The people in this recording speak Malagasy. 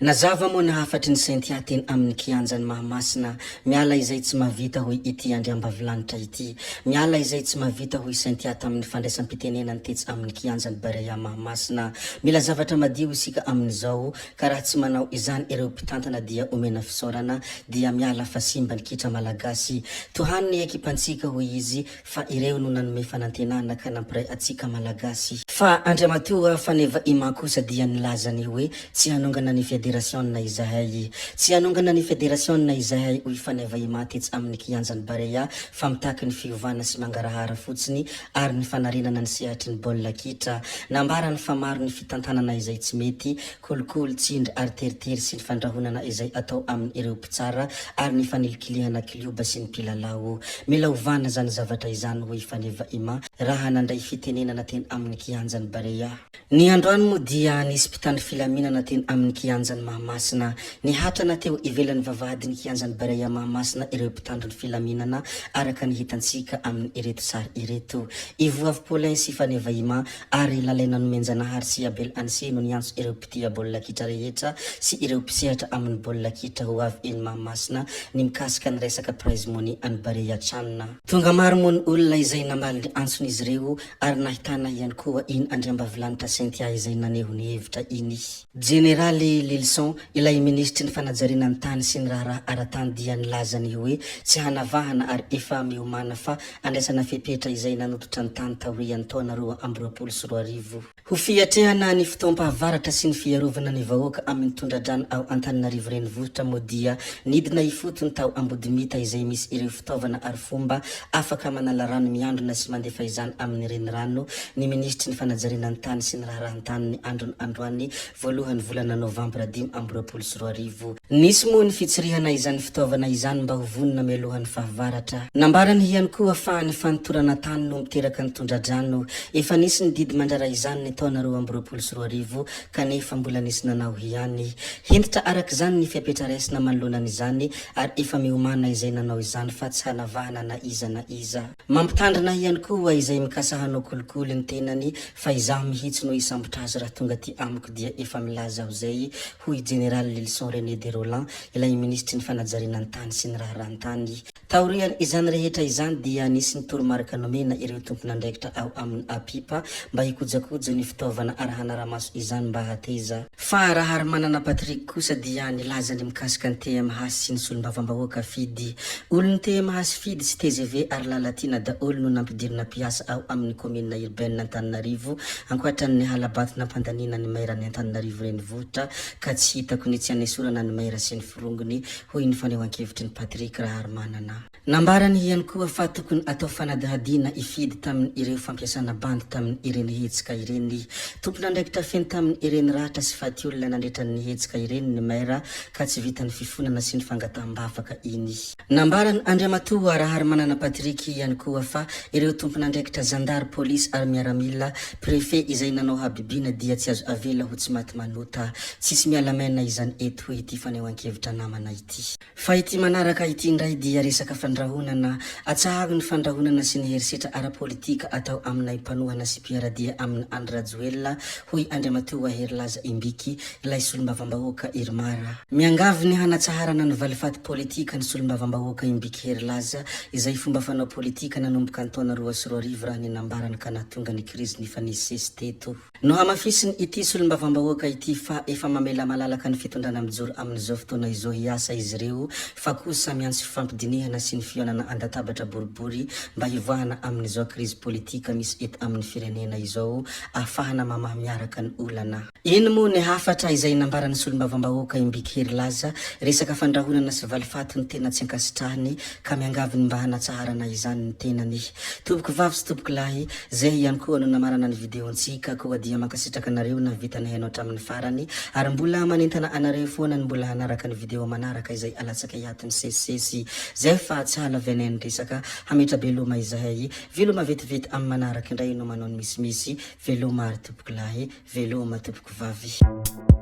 Nazava moa ny hafatry ny Cynthia teny amin'ny kianjan'i Mahamasina, Miala izay tsy mahavita hoy ity andriambavilanitra ity. Miala izay tsy mahavita hoy Cynthia tamin'ny fandraisam-pitenenany tetsy amin'ny kianjan'i Barea Mahamasina. Mila zavatra madio isika amin'izao ka raha tsy manao izany ireo mpitantana dia omena fisaorana dia miala fa simba ny kitra malagasy. Tohano ny ekipantsika hoy izy fa ireo no nanome fanantenana ka nampiray atsika Malagasy. Fa Andriamatoa Faneva Ima kosa dia nilaza ny hoe tsy hanongana ny federasiona izahay. Tsy hanongana ny federasiona izahay hoy Faneva Ima tetsy amin'ny kianjan'i Barea fa mitaky ny fiovana sy mangarahara fotsiny ary ny fanarenana ny sehatry ny baolina kitra. Nambarany fa maro ny fitantanana izay tsy mety, kolikoly, tsindry ary teritery sy ny fandrahonana izay atao amin'ireo mpitsara ary ny fanilikilihana klioba sy ny mpilalao. Mila ovana izany zavatra izany hoy Faneva Ima raha nandray fitenenana teny amin'ny kianjan'i Barea. Ny androany moa dia nisy mpitandro filaminana teny amin'ny kianjan'i Mahamasina. Nihatrana teo ivelan'ny vavahadin'ny kianjan'i Barea Mahamasina ireo mpitandro ny filaminana araka ny hitantsika amin'ireto sary ireto. Ivoavy Paulin sy Faneva Ima ary Lalaina Nomenjanahary sy Abel Anse no niantso ireo mpitia baolina kitra rehetra sy ireo mpisehatra amin'ny baolina kitra ho avy eny Mahamasina ny mikasika ny resaka prize money an'i Barea Chan. Tonga maro moa ny olona izay namaly ny antson'izy ireo ary nahitana ihany koa iny andriambavilanitra Cynthia izay naneho ny hevitra iny. Jeneraly Lilison, ilay minisitry ny fanajariana ny tany sy ny raharaha ara-tany dia nilaza ny hoe tsy hanavahana ary efa miomana fa andraisana fepetra izay nanototra ny tany taorian'ny taona 2022. Ho fiatrehana ny fotoam-pahavaratra sy ny fiarovana ny vahoaka amin'ny tondra-drano ao Antananarivo Renivohitra moa dia nidina ifotony tao Ambodimita izay misy ireo fitaovana arifomba afaka manala rano miandrona sy mandefa izany amin'ny renirano ny minisitry ny fanajariana ny tany sy ny raharahan-tany ny andron'ny androany voalohan'ny volana novambra 2025. Nisy moa ny fitsirihana izany fitaovana izany mba ho vonona mialohan'ny fahavaratra. Nambarany ihany koa fa ny fanotorana tany no miteraka ny tondra-drano. Efa nisy ny didy mandrara izany ny taona 2022 kanefa mbola nisy nanao ihany. Hentitra araka izany ny fepetra raisina manoloana an'izany ary efa miomana izay nanao izany fa tsy hanavahana na iza na iza. Mampitandrina ihany koa izay mikasa hanao kolikoly ny tenany fa izaho mihitsy no hisambotra azy raha tonga aty amiko dia efa milaza aho izay hoy Jeneraly Lylison René de Rolland, ilay minisitry ny fanajariana ny tany sy ny raharahan-tany. Taorian' izany rehetra izany dia nisy ny toromarika nomena ireo tompon'andraikitra ao amin'ny APIPA mba hikojakoja ny fitaovana ary hanara-maso izany mba hateza. Fa Raharimanana Patrick kosa dia nilaza ny mikasika ny TMH sy ny solombavambahoaka Fidy. Olon'ny TMH Fidy sy tgv ary Lalatiana daholo no nampidirina mpiasa ao amin'ny kaominina urbaine Antananarivo Ankoatra ny hala-bato nampandaniana ny maire-n'i Antananarivo Renivohitra ka tsy hitako ny tsy hanesorana ny maire sy ny forongony, hoy ny fanehoan-kevitry ny Patrick Raharimanana. Nambarany ihany koa fa tokony atao fanadihadiana hifidy tamin' ireo fampiasana bandy tamin' ireny hetsika ireny. Tompon'andraikitra feno tamin' ireny ratra sy faty olona nandritra ny hetsika ireny ny maire ka tsy vitan'ny fifonana sy ny fangataham-bavaka iny. Nambaran' Andriamatoa Raharimanana Patrick ihany koa fa ireo tompon'andraikitra zandary, polisy ary miaramila, préfet izay nanao habibiana dia tsy azo avela ho tsy maty manota. Tsisy miala maina izany eto hoy ity fanehoan-kevitra namana ity. Fa ity manaraka ity indray dia resaka fandrahonana. Atsaharo ny fandrahonana sy ny herisetra ara-politika atao aminay mpanohana sy mpiara-dia amin'i Andry Rajoelina, hoy Andriamatoa Herilaza Imbiky, ilay solombavambahoaka Irmar. Miangavy ny hanatsaharana ny valifaty politika ny solombavambahoaka Imbiky Herilaza, izay fomba fanao politika nanomboka ny taona 2002 raha ny nambarany ka nahatonga ny krizy nifanesisesy teto. Nohamafisiny ity solombavambahoaka ity fa efa mamela malalaka ny fitondrana mijoro amin'izao fotoana izao hiasa izy ireo fa kosa miantso fifampidinihana sy ny fihaonana an-databatra boribory mba hivoahana amin'izao krizy politika misy eto amin'ny firenena izao ahafahana mamaha miaraka ny olana. Iny moa ny hafatra izay nambaran'ny solombavambahoaka Imbiky Herilaza, resaka fandrahonana sy valifaty no tena tsy ankasitrahany ka miangavy ny mba hanatsaharana izany ny tenany. Tompoko vavy sy tompoko lahy, zay ihany koa no namarana ny video-ntsika koa dia mankasitraka anareo nahavita nihaino hatramin'ny farany ary mbola manentana anareo foana ny mbola hanaraka ny video manaraka izay alatsaka iato misesisesy. Zay fa tsy hahalavianay ny resaka, hametra-beloma izahay. Veloma vetivety amin'ny manaraka indray no manao ny misimisy. Veloma ary tompoko lahy. Veloma tompoko vavy.